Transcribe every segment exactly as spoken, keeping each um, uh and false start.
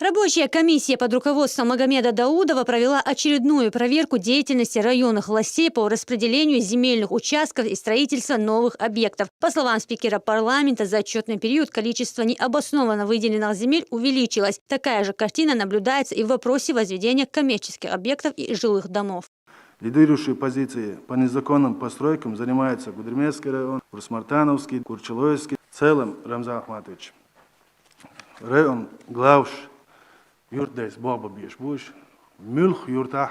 Рабочая комиссия под руководством Магомеда Даудова провела очередную проверку деятельности районных властей по распределению земельных участков и строительства новых объектов. По словам спикера парламента, за отчетный период количество необоснованно выделенных земель увеличилось. Такая же картина наблюдается и в вопросе возведения коммерческих объектов и жилых домов. Лидирующие позиции по незаконным постройкам занимается Гудермесский район, Урус-Мартановский, Курчалойский. В целом, Рамзан Ахматович, район главш, юртдайс богба беш буш, мюлх юртах,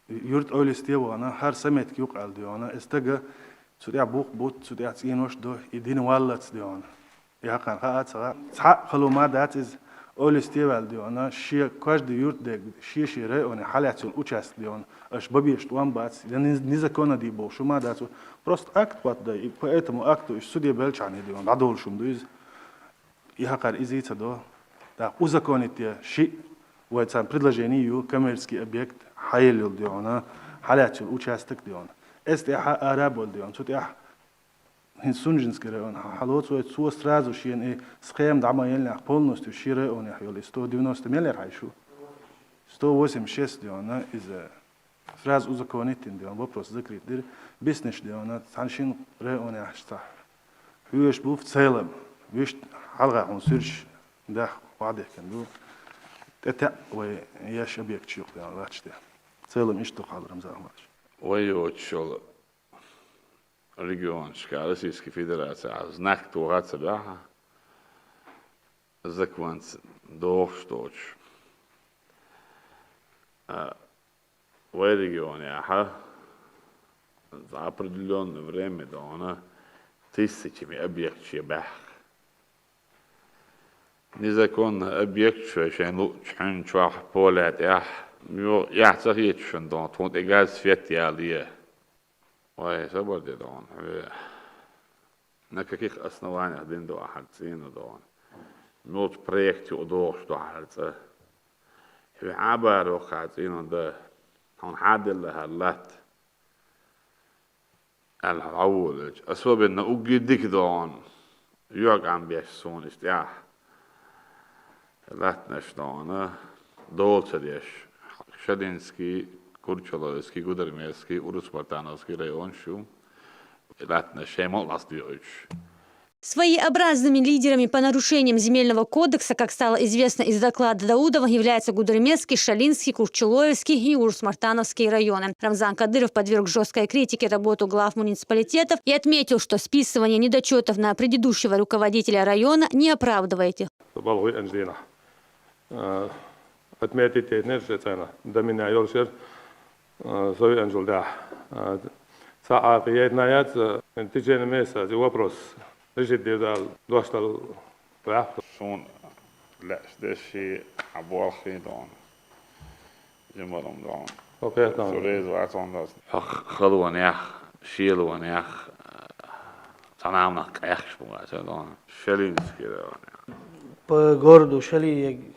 юрт ойлис те вана, хар самет юк алди вана, эстага цутя бух бут, цутя цинуш до, и дин валлац де вана. Якъан ха ацага. Цхьа халума дац из, олис те валди вана, ши каждый юрт дег, ши ши районе халят сул участок де вана. Аш бабеш туам бац, я незаконно ди бо, шума дац. Просто акт пат да, и по этому акту иш суде белчани де вана, дадол шум дуиз. И хакар изица до. Так, узаконить я ши, вай цан предложение ю, коммерческий объект, хайл юл де вана, халят сул участок де вана. Эс те ха арабол де вана, цутя Хин Сунжинский район хьалоцу вай, цо сразу шен и схема дама елнях полностью ши районех йоли сто девяносто миллер хай шу. Сто восемьдесят шесть дёна из сразу узаконить дёна, вопрос закрыт дир. Бизнес дёна, цан шин районех шта. Хьуеш бу в целом, виш халга хун сюрш дах вадехкен ду. Тетя вай яш объект чук дёна лачте. В целом ишто хал Рамзан Ахматович. Вай йочол регионашка Российской Федерация знак тугъа ца бяхьа, законца дохуш доцуш. А, вай регионехьа за определённое время дона тысячами объект ше баьхка. Незаконно объект шоай шайн луъучу хьуьнна чохь, поле тӀехь, йо, эхь ца хеташ шун дона, тхуна тӀе газ, свет ялае. Вай, сабар де дона, хьоьга. На каких основаниях дина ду ахьар цӀийнан дона? Муьлхачу проект юкъа дохуш ду ахьар цӀа? Хьоьга хьан а бара воккхахь цӀийнан дан? Хьуна хьан а делла хӀара латта? Аьлла хьо хьан волавелча. Особенно угги дика дона. ЙоьгӀа къам беш суна иштта тӀехь. Латтанаш дона, дола ца деш, Шалинский, Курчалойский, Гудермесский, Урус-Мартановский районаш ю. Латтанаш шайн мукъалахь доьуьйтуш. Своеобразными лидерами по нарушениям Земельного кодекса, как стало известно из доклада Даудова, являются Гудермесский, Шалинский, Курчалоевский и Урус-Мартановский районы. Рамзан Кадыров подверг жёсткой критике работу глав муниципалитетов и отметил, что списывание недочётов на предыдущего руководителя района не оправдывает их. Балгъуй Анжелина. Э, отметить тетнер шецана. До меня йолшер, э, сови Анжелда. Э, ца а приятная яц, э, в течение месяца, и вопрос решить дедал, дошлал, да? Шун леш деши, а болхи дон. Жимарум дон. Окей, там. Сурез вацон дос. Ах, халуанях, шиелуанях, цанамнах кайхш бугаса дон. Шалинский район. По городу Шали,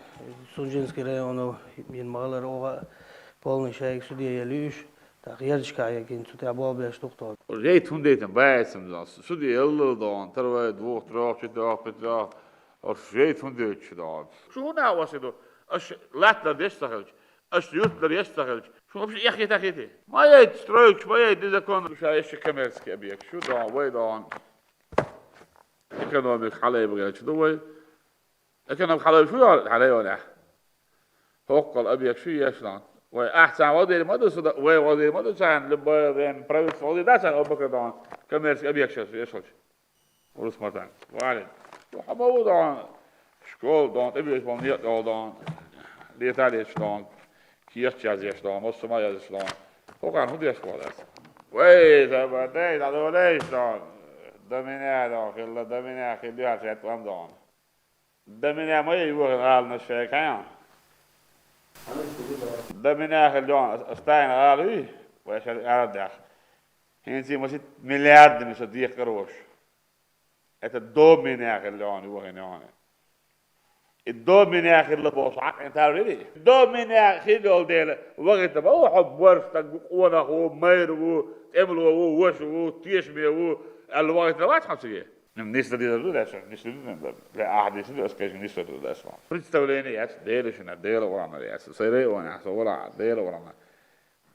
Сунжинский району, ин малар ога полный шайк судья я лиш, так ярчка я гин судья бобеш тухтон. Рейт хун дейтан баэсам дон. Судья елла дон, тарвай двух, трёх, четырёх, пятёх. Ош рейт хун дейтчу дон. Шу хуна васиду? Аш латла деш сахалч. Аш юртла деш сахалч. Шу вообще яхи тахити. Ма яйт строить, ма яйт незаконно. Шу ещё коммерческий объект. Шу дон, вай дон. Экономик халай багач ду вай. Экономик халай шу ял, халай валя. Хоккол объект шу яшлан. Вай ахсан вадир маду суда, вай вадир маду сан, любой время правительство вадир да сан обакадон. Коммерческий объект сейчас яшлан. Урус мартан. Валин. Хама ву дон. Школ дон, тибиш бон, нет дон. Леталиш дон. Киях час еш дон, мосума еш дон. Хокан худеш болас. Вай, да ба, дай, да, да, дай, дон. До меня, дон, хилла, до меня, хилла, хет вам дон. До меня мои вохин ал на шекая. До меня хилла, стайн ал, и, вай шар ал дах. Хинци масит миллиардами со дих крош. Это до меня хилла, вохин, вохин. И до меня хилла босу, а, это алреди. До меня хилла дела, вахита, ба, о, хоб, борш, так, вона, хо, майр, во, эмло, во, вош, во, теш, ме, во, ал, вахита, вач, хам, сиге. Нисла дезар ду дас, нисла ду дас, ле ахь дисла ду, ас кежа нисла ду дас. Представление яц, Дела шуна, Дела валана яц, сай района, со вала, Дела валана.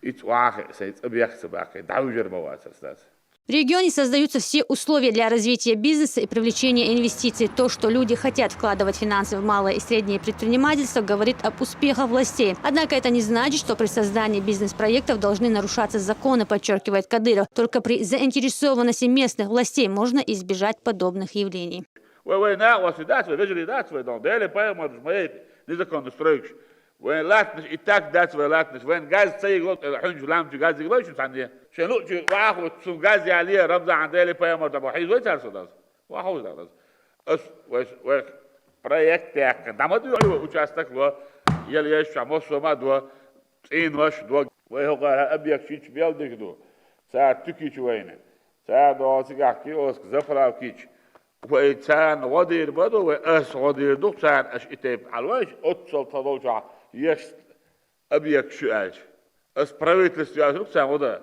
Ицу вахе, сай цӀа бехца баккхе, дӀавижар ма вацар стас. В регионе создаются все условия для развития бизнеса и привлечения инвестиций. То, что люди хотят вкладывать финансы в малое и среднее предпринимательство, говорит об успехах властей. Однако это не значит, что при создании бизнес-проектов должны нарушаться законы, подчеркивает Кадыров. Только при заинтересованности местных властей можно избежать подобных явлений. Вай, вай, на, вай, сюда, вай, вежливо, да, вай, дом, дали, поймал, мои незаконно строишь. Вай, латныш, и так, да, вай, латныш. Вай, газ, цей, год, э, хунж, лам, чу, газ, иглой, чу, санди. Шен, ну, чу, ваху, су, газ, я, ли, Рамзан, дали, поймал, да, вай, хиз, вай, цар, су, да. Ваху, да, да. Ас, вай, вай, проект, так, да, ма, ду, вай, участок, ло, ел, еш, ча, мосо, ма, ду, цин, ваш, ду, вай, хо, гара, объект, чич, бел, дик, ду. Цар, тюки, чу, вайны. Цар, ду, цигах, киоск, заправки, чу. Вай царна гӀо дийр ма ду, вай ас гӀо дийр ду царна, аш и тайпа хьалвайча, оццал тхо долчохь еш объект шу аьлча. Ас правительство яц рук царна гӀо дан.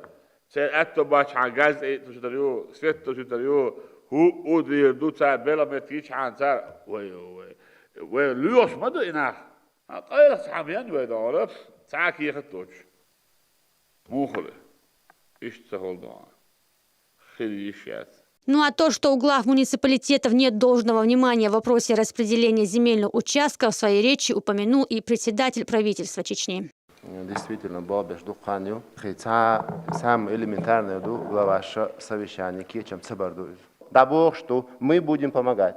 Церан аьтто баччахьана газ тӀе а тушуьйтур ю, свет тушуьйтур ю, хӀуъу дийр ду цара, бела меттигичхьана цара. Вай, вай, вай лоьхуш ма ду и нах. А къайлаха цхьа бен вай догӀура, цхьа а кехат доцуш. Муха хила? Иштта ца хила догӀу. Хила йиш яц. Ну а то, что у глав муниципалитетов нет должного внимания в вопросе распределения земельных участков, в своей речи упомянул и председатель правительства Чечни. Действительно, болх беш дукха хан ю. Кхин цхьа самое элементарное ду, главаша совещание кечам ца бар ду иза. ДӀабохуш ду, мы будем помогать.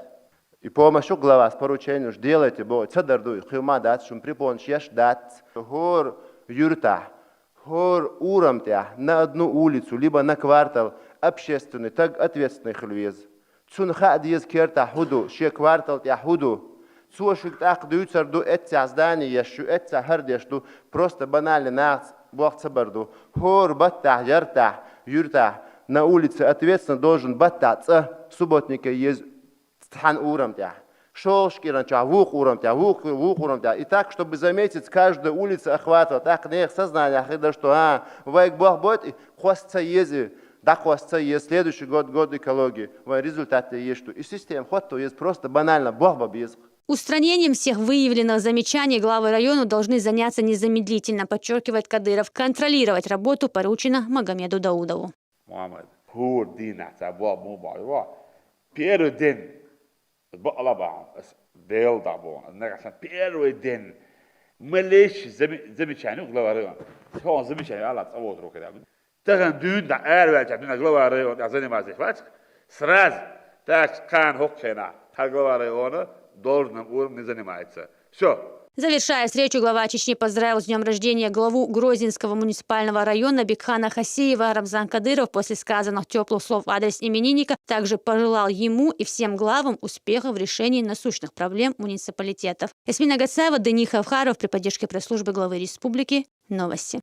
И помощь ю главас, поручение уж делайте, боху, ца дар ду, кхин ма дац, шун препонаш еш дац. ХӀора юьртахь, хӀора урам тӀехь на одну улицу либо на квартал общественный таг ответственный хила веза. Цунна хаа деза кертахь хӀун ду, шен квартал тӀехь хӀун ду. Цо шуьга тӀаккха дуьйцур ду, эццехь здание еш ю, эццехь хӀара деш ду, просто банально нахаца болх ца бар ду. ХӀора баттахь, яртахь, юьртахь, на улице ответственно должен баттахь цӀа субботника еза цхьана урам тӀехь. ШолгӀачу кӀиран чохь вукху урам тӀехь, вукху, вукху урам тӀехь. И так, чтобы за месяц каждая улица охватывала, тӀаккха нехан сознание хир дара, что, а, вайга болх бойту, и кхосса ца еза, дӀакхосса ца еза, следующий год, год экологии, вайн результат тӀе еза ду. И система хӀотто еза, просто банально болх бан беза. Устранением всех выявленных замечаний главы районов должны заняться незамедлительно, подчеркивает Кадыров. Контролировать работу поручено Магомеду Даудову. Мухаммад, хӀора дийнахь цхьа болх муха бахьа ю? Первый день. Бакъала бахьа, ас Дела дӀабоху. Нагахь санна первый день. Малейший зами-, замечание у глава района. Хьо замечание ала цӀа вотур хир. Тахана дуьйна дӀа араваьлча, дуьйна глава района тӀехь заниматься вац. Сразу так кхана хӀокху хенахь. Тхан глава района должном уровне занимается. Всё. Завершая встречу, глава Чечни поздравил с днём рождения главу Грозненского муниципального района Бекхана Хасиева. Рамзан Кадыров после сказанных тёплых слов в адрес именинника также пожелал ему и всем главам успехов в решении насущных проблем муниципалитетов. Ясмина Гацаева, Дени Хавхаров при поддержке пресс-службы главы республики. Новости.